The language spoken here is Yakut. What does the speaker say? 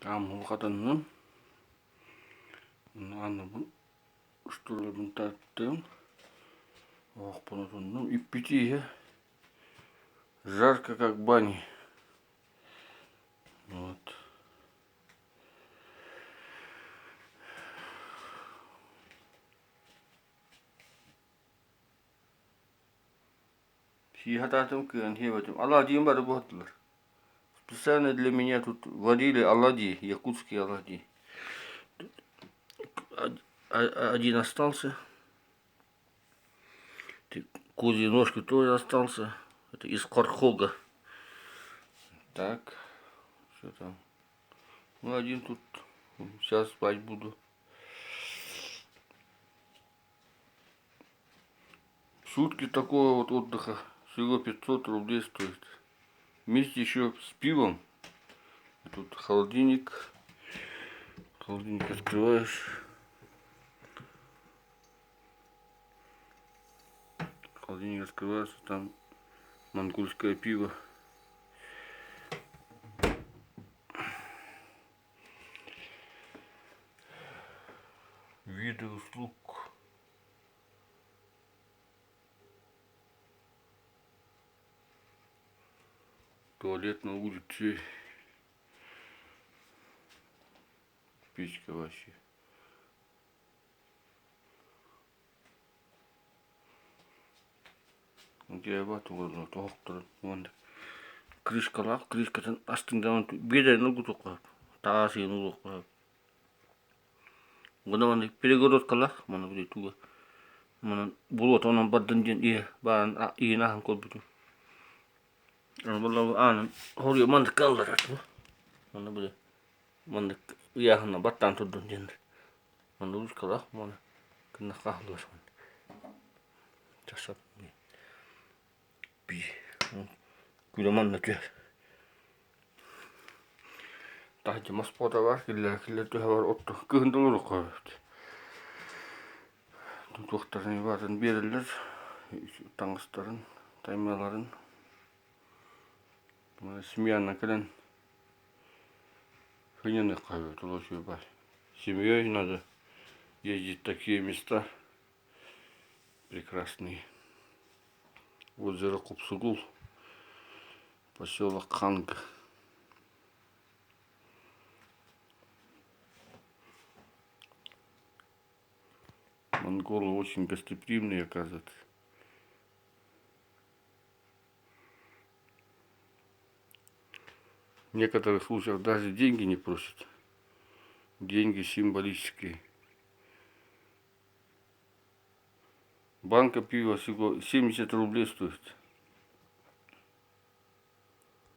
Таамһылҕатанным, аныбын устууларбын тартым, оһохпун отуннум, иппити иһэ жарко как в бане. Вот. Сии сатаатым, кыайан сиэбэтим. Оладьиым бары буһардылар. Специально для меня тут варили оладьи, якутские оладьи. Один остался. Козьи ножки тоже остался. Это из Корхога. Так, что там? Ну, один тут. Сейчас спать буду. Сутки такого вот отдыха всего 500 рублей стоит. Вместе еще с пивом. Тут холодильник. Холодильник открываешь. Холодильник открывается, там монгольское пиво. Виды услуг. Туалет на улице. Печка вообще. Крышкалаах крышкатын астыҥдаан биэдэрин угутуохха сөп, таасыйын угуохха сөп. Уонна маннык перегородкалаах манна били туга манан буруота онон бардын диэн иһэ баарын иһин ааһан көрбүтүм. Аны аанын хоруйа манныкка алларар Манна били маннык ыйааһына баттаан турдун диэн манна ручкалаах уонна кынна хааллар Күлэ манна түһэр. Таһырдьа мас буота баар, киллэр түһэ бар отто кыһын да олоруохха эбит. Туохтарын баарын биэрэллэр, таҥастарын, таймаларын. Смена кэлэн сынньаныахха эбит, олус үчүгэй. Семьей надо ездить в такие места прекрасные. Озеро Купсугул, поселок Ханг. Монголы очень гостеприимные, оказывается. В некоторых случаях даже деньги не просят. Деньги символические. Банка пива всего 70 рублей стоит.